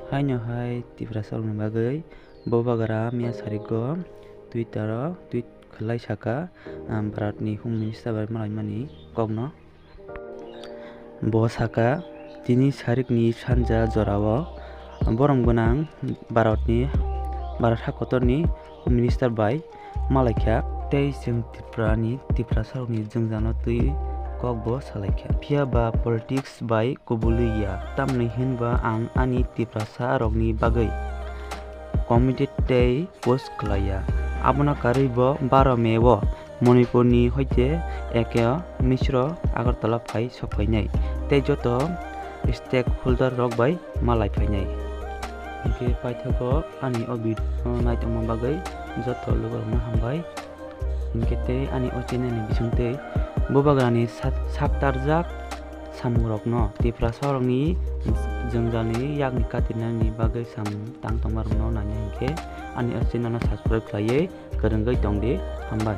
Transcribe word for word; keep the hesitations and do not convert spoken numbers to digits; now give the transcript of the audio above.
Haino hai Tiprasa rokni bagwi Bubagra miya sarigo Twitter o tweet khlai saka, ah, Bharat ni Home Minister bai malaimani kokno. Bo saka, tini sarikni sanja jorao borom gwnang Bharatni, Bharat hakotorni Minister bai malaikha tei chwng Tripurani Tiprasarokni jwngjano twi kokbo salaikha. Phiya ba politics bai kubului ya, tamni hinba ang ani Tiprasarokni bagwi committed tei post khlaiya. Abono karwi bo baro May o Manipurni hoite A K Mishra Agartala phai sokphainai tei joto stakeholder rok bai malai phainai. Hinkhe paithago ani o video no naitongma bagwi joto lukurokno hambai. Hinkhe tei ani o channel ni bisingtwi Bubagrani sak-, saktarjak samungrokno Tiprasarokni jwngjalni yakni katinani bagwi samung tang tongmarokno naina hinkhe ani o channel no subscribe khlaiwi kwrwngwi tongdi. Hambai.